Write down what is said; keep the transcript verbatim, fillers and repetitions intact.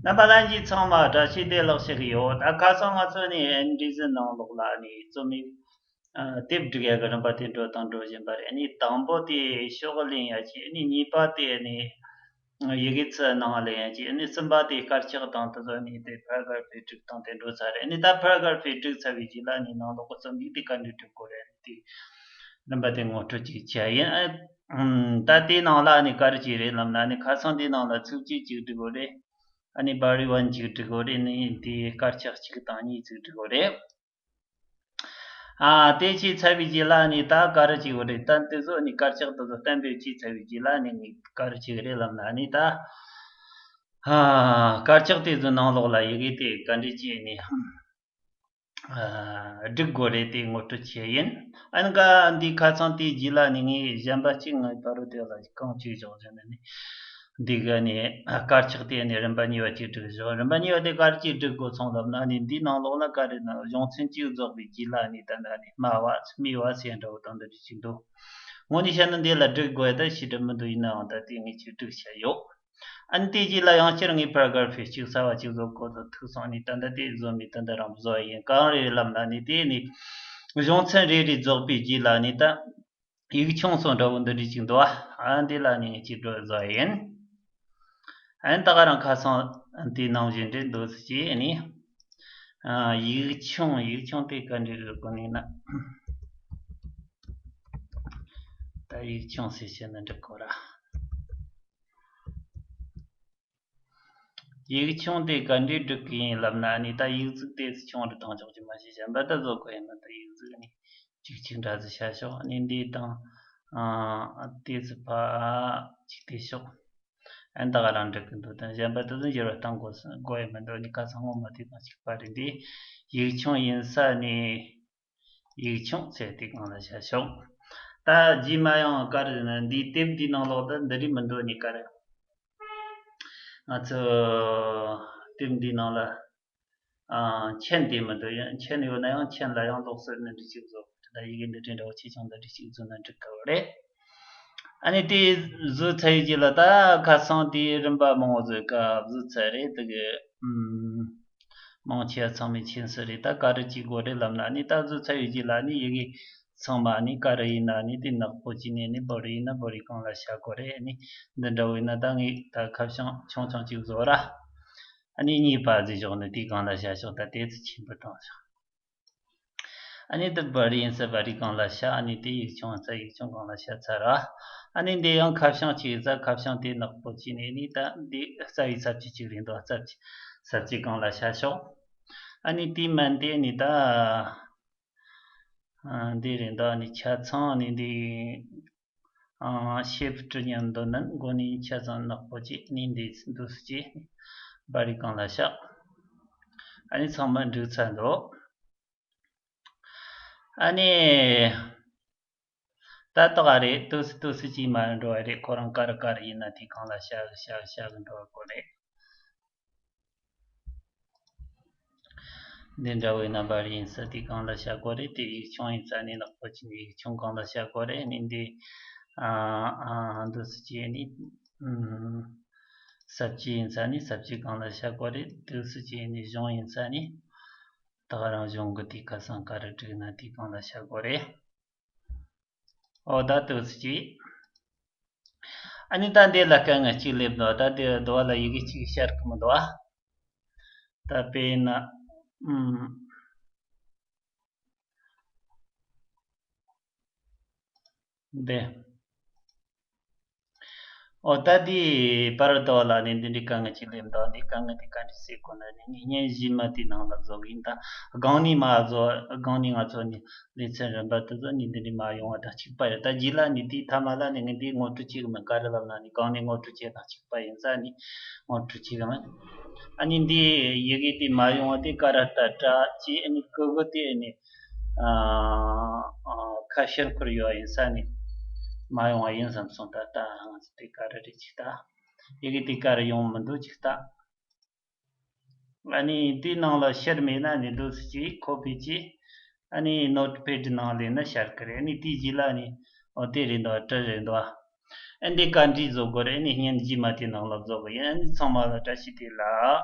རྣམ་པ་ལྷན་རྒྱས་ཚང་མ་བཀྲ་ཤིས་བདེ་ལེགས་ཞུ་གི་ཡོད། ད་ཁ་སང་ང་ཚོ་ནས་ཨེ་འདྲི་ཟིན་ནང་ལོགས་ལ་ནི་རྩོམ་ཡིག་ཨ་དེབ་སྒྲིག་ཡག་གི་རིམ་པ་དེ་འགྲོ་དང་འགྲོ་བཞིན་པ་རེད། ནི་དང་པོ་དེ་ཤོག་ལེན་ཡག་གི། ནི་གཉིས་པ་དེ་ནི་ཡི་གེ་ཚིག་ནང་ལེན་ཡག་གི། ནི་གསུམ་པ་དེ་དཀར་ཆག་དང་དེ་ཚོ་ནི་དེ་paragraph་སྒྲིག་སྟངས་དེ་འགྲོ་ཚར་རེད། ནི་ད་paragraph་སྒྲིག་ཚར་བའི་རྗེས་ལ་ནི་ནང་ལོགས་ཀྱི་རྩོམ་ཡིག་དེ་ག་འདྲ་སྒྲིག་དགོས་རེད། ནི་དེ་རིམ་པ་དེ་ངོ་སྤྲོད་ཅིག་བྱས་ཡིན། ཨ་ད་དེའི་ནང་ལ་ནི་ག་རེ་ཅིག་རེད་ལབ་ན། ནི་ཁ་སང་དེའི་ནང་ལ་ཚིགས་བཅད་གཅིག་སྒྲིག་དགོས་རེད། ཨ་ནི་body one་གཅིག་སྒྲིག་དགོས་རེད། ནི་དེ་དཀར་ཆག་གཅིག་དང་གཉིས་ཅིག་སྒྲིག་དགོས་རེད། ཨ་དེ་བྱས་ཚར་བའི་རྗེས་ལ་ནི་ད་ག་རེ་བྱེད་དགོས་རེད། ད་དེ་ཚོ་ནི་དཀར་ཆག་དེ་ཚོ་གཏན་འབེབས་བྱས་ཚར་བའི་རྗེས་ལ་ནི་ངས་ག་རེ་བྱེད་ཀྱི་རེད་ལབ་ན། ནི་ད་ཨ་དཀར་ཆག་དེ་ཚོའི་ནང་ལོགས་ལ་ཡི་གེ་དེ་ག་འདྲ་བྱས་ནས་ཨ་སྒྲིག་དགོས་རེད། དེ་ངོ་སྤྲོད་བྱས་ཡིན། ཨ་ནི་ག་འདི་ཁ་སང་དེའི་རྗེས་ལ་ནི་ངས་གཞན་པ་གཅིག་ངའི་ཕ་རོལ་དེ་ལ་རྐང་གཅིག་བཞག་བཞག་ནས་ནི། འདི་ག་ནི་དཀར་ཆག་དེ་ནི་རིམ་པ་གཉིས་པ་གཅིག་བསྒྲིགས་བཞག་རིམ་པ་གཉིས་པ་དེ་ག་རེ་གཅིག་བསྒྲིགས་དགོས་སོང་ལབ་ན། ནི་འདི་ནང་ལོགས་ལ་ག་རེ་ན་གཞུང་ཚན་གཅིག་རྫོགས་པའི་རྗེས་ལ་ནི་ད་ལྟ་ནི་སྨྲ་བ་སྨྲས་པ་ཟེར་འདྲ་བོ་དང་འདི་འདྲ་གཅིག་འདུག་དངོས་གནས་བཤད་ན་འདི་ལ་བསྒྲིགས་དགོས་ཡ་ད་ཞེ་དྲག་མི་འདུག་ཡིན་ནའང་ད་དེ་ངས་གཅིག་བསྒྲིགས་བྱས་ཡོད། ཨ་ནི་དེ་རྗེས་ལ་ཡང་བསྐྱར་ངས་paragraph་གཅིག་གསར་བ་གཅིག་བཟོ་དགོས་དོན་ཐུག་སོང་། ནི་ད་ལྟ་དེ་བཟོ་མི་ད་ལྟ་རང་བཟོ་ཡ་ཡིན། གང་རེད་ལབ་ན། ནི་དེ་ནི་གཞུང་ཚན་རེ་རེ་རྫོགས་པའི་རྗེས་ལ་ནི་ད་ཡིག་ཆུང་སོགས་འདྲ་བོ་འདི་འདྲ་ཅིག་འདུག་ཨ་འདི་ལ་ནི་ངས་གཅིག་བཟོ་ཡ་ཡིན། ཨ་ནི་ད་ག་རང་ཁ་སང་དེ་ནང་བཞིན་འདྲ་འདུག་ཟེར་གྱི་ནི། ཨ་ཡིག་ཆུང་། ཡིག་ཆུང་དེ་ག་འདྲ་བཟོ་དགོས་ནི་ན། ད་ཡིག་ཆུང་ཟེར་བྱས་ན་འགྲིག་གོ་ར། ཡིག་ཆུང་དེ་ག་འདྲས་སྒྲིག་གི་ཡིན་ལབ་ན། ནི་ད་ཡིག་གཟུགས་དེ་ཆུང་རུ་བཏང་ཆོག་གི་མ་གཞི་གཞན་པ་ད་བཟོ་དགོས་ཡིན་ན། ད་ཡིག་གཟུགས་ནི་གཅིག་གཅིག་འདྲ་ཟིག་བྱ་ཤོག་ནི་འདི་དང་ཨ་དེ་ཚོ་ཕ་གཅིག་དེ་ཤོག་ཨ་ནི་ད་ག་རང་འགྲིག་གི་འདུག་ད་གཞན་པ་དེ་ཚོ་འགྱུར་བ་གཏང་དགོས་དགོས་ཡ་མི་འདུག་ནི་ཁ་སང་སྔོན་མ་དེ་དང་གཅིག་པ་རེད། འདི་ཡིག་ཆུང་ཡིན་ས་ནི། ཡིག་ཆུང་ཟེར་དེ་སྒང་ལ་བཞག་ཤོག་ད་རྗེས་མ་ཡང་ག་རེ་ན། འདིའི་དེབ་འདིའི་ནང་ལོགས་ད་འདི་རིགས་མི་འདུག་ནི་ག་རེ། ང་ཚོ་དེབ་འདིའི་ནང་ལ་ཨ་མཆན་དེ་མི་འདུག་ཡང་མཆན་ཡོད་ན་ཡང་མཆན་ལ་ཡང་ལོགས་སུ་འདི་འདྲ་ཅིག་བཟོ། ད་ཡི་གེ་འདི་འདྲའི་འདྲ་བོ་ཆེ་ཆུང་འདི་འདྲ་ཅིག་བཟོ་ན་འགྲིག་གི་རེད། ཨ་ནི་དེ་བཟོས་ཚར་བའི་རྗེས་ལ་ད་ཁ་སང་དེའི་རིམ་པ་མང་བོ་བཟོས་ཀ་བཟོས་ཚར་རེད། དེ་གི་ཨུམ། མང་ཆེ་བ་ཚང་མས་མཁྱེན་གསལ་རེད། ད་ག་རེ་བྱེད་དགོས་རེད་ལབ་ན། ནི་ད་བཟོས་ཚར་བའི་རྗེས་ལ་ནི་ཡི་གེ་ཚང་མ་ནི་ག་རེ་ཡིན་ན་ནི་དེ་ནག་པོ་བྱས་ནས་ནི་བོད་རིགས་ཡིན་ན་བོད་རིགས་སྒང་ལ་བཞག་དགོས་རེད། ནི་འདི་འདྲ་བོ་ཡིན་ན་ད་ངས་ད་ཁ་བྱང་ཆུང་ཆུང་ཅིག་བཟོ་ར། ཨ་ནི་གཉིས་པ་བཟོས་ཞོག་ནི་དེའི་སྒང་ལ་བཞག་ཞོག་ད་དེ་ཚོ་ཆེན་པོ་བཏང་ཞོག་ཨ་ནི་དེ་བོད་རིགས་ཡིན་ས་བོད་རིགས་སྒང་ལ་བཞག་ཨ་ནི་དེ་ཡིག་ཆུང་ཡིན་ས་ཡིག་ཆུང་སྒང་ལ་བཞག་ཚར་ར། ཨ་ནི་འདི་ཡང་ཁ་བྱང་ཅིག་ཡིན་ས་ཁ་བྱང་དེ་ནག་པོ་བྱས་ནས་ནི་ད་འདི་རྩ་བའི་ས་བཅད་ཅིག་རེད་འདུག་ས་བཅད་ས་བཅད་སྒང་ལ་བཞག་ཤོག་ཨ་ནི་དེ་མིན་དེ་ནི་ད་ཨ་འདི་རེད་འདུག་ཨ་ནི་ཆ་ཚང་ནི་འདི་ཨ་ཤེབ་སྤྲི་ཉམས་འདོན་ནན་མགོ་ནི་ཆ་ཚང་ནག་པོ་བྱས་ནི་འདི་འདུག་ས་བཅད་བོད་རིགས་སྒང་ལ་བཞག་ཨ་ནི་ཚང་མ་འགྲིག་ཚར་འདུག་ཨ་ནི། ད་ལྟ་ག་རེད། ཏུ་སི་ཏུ་སི་ཅིག་མ་འགྲོ་བ་རེད། ཁོ་རང་ཀ་ར་ཀ་ར་ཡིན་ན་དེ་སྒང་ལ་བཞག་བཞག་བཞག་འགྲོ་བ་ཁོ་རེད། འདི་འདྲ་བོ་ཡིན་ན་བོད་རིགས་ཡིན་ས་དེ་སྒང་ལ་བཞག་དགོས་རེད། དེ་ཡིག་ཆུང་ཡིན་ས་ནི་ནག་པོ་བྱས་ནས་ཡིག་ཆུང་སྒང་ལ་བཞག་དགོས་རེད། ནི་འདི་ཨ་ཨ་འདུག་སེ་བྱས་ནི་ཨུམ་ས་བཅད་ཡིན་ས་ནི་ས་བཅད་སྒང་ལ་བཞག་དགོས་རེད། འདུག་སེ་བྱས་ནི་གཞུང་ཡིན་ས་ནི། ད་ག་རང་གཞུང་གི་དེ་ཁ་སང་ག་རེ་བསྒྲིགས་ན་དེ་སྒང་ལ་བཞག་དགོས་རེད། ཨོ་ད་འདུག་སེ་བྱས། ཨ་ནི་ད་འདི་ལ་དཀའ་ངལ་གཅིག་སླེབས་འདུག་ད་འདི་འདི་བ་ལ་ཡི་གེ་གཅིག་ཤར་གི་མི་འདུག་ཨ། ད་དཔེར་ན་ཨུམ། འདི། ཨོ་ད་འདི་པར་དོ་ལ་ནི་འདི་འདྲའི་དཀའ་ངལ་ཅིག་སླེབས་འདུག་འདི་དཀའ་ངལ་འདི་ག་འདྲ་སེལ་དགོས་ན་ནི་ངས་བརྙན་གཞན་མ་དེའི་ནང་ལ་བཟོ་གི་ཡིན། ད་སྒང་ནས་མ་བཟོ། སྒང་ནས་ང་ཚོ་ནི་ལེ་ཚན་རིམ་པ་དེ་ཚོ་ནི་འདི་འདྲའི་མ་ཡོང་བ་དང་གཅིག་པ་རེད། ད་རྗེས་ལ་ནི་དེའི་མཐའ་མ་ལ་ནི་ངས་འདི་ངོ་སྤྲོད་བྱེད་གི་མིན། ག་རེ་ལབ་ན་ནི་སྒང་ནས་ངོ་སྤྲོད་བྱེད་དང་གཅིག་པ་ཡིན་ས་ནི་ངོ་སྤྲོད་བྱེད་གི་མིན། ཨ་ནི་འདི་ཡི་གེ་དེ་མ་ཡོང་བ་དེ་ཀ་ར་ཏ་ཏྲ་ཅེས་ཨ་ནི་ཀུ་གུ་དེ་ཨ་ནི། ཨ་ཨ་ཁ་ཤར་ཁུར་ཡོད་ཡིན་ས་ནི་མ་ཡོང་བ་ཡིན་བསམ་སོང་། ད་ལྟ་ང་ཚོ་དེ་ག་རེ་རེད་ཅིག་ལྟ། ཡི་གེ་དེ་ག་རེ་ཡོང་མི་འདུག་ཅིག་ལྟ། ཨ་ནི་དེའི་ནང་ལ་ཤར་མེད་ན་ནི་འདུག་སེ་ཅིག་ཁོ་པའི་ཅིག་ཨ་ནི་ནོ་ཊི་པེ་ཌི་ནང་ལེན་ན་ཤར་གི་རེད། ཨ་ནི་དེའི་རྗེས་ལ་ནི་ཨོ་དེ་རེད་འདུག་ཏྲི་རེད་འདུག་ཨ་འདི་བཀའ་འདྲི་བཟོ་དགོས་རེད། ཨ་ནི་བརྙན་རྗེས་མ་དེ་ནང་ལ་བཟོ་དགོས་ཡིན། ཨ་ནི་ཚང་མ་ལ་བཀྲ་ཤིས་བདེ་ལེགས།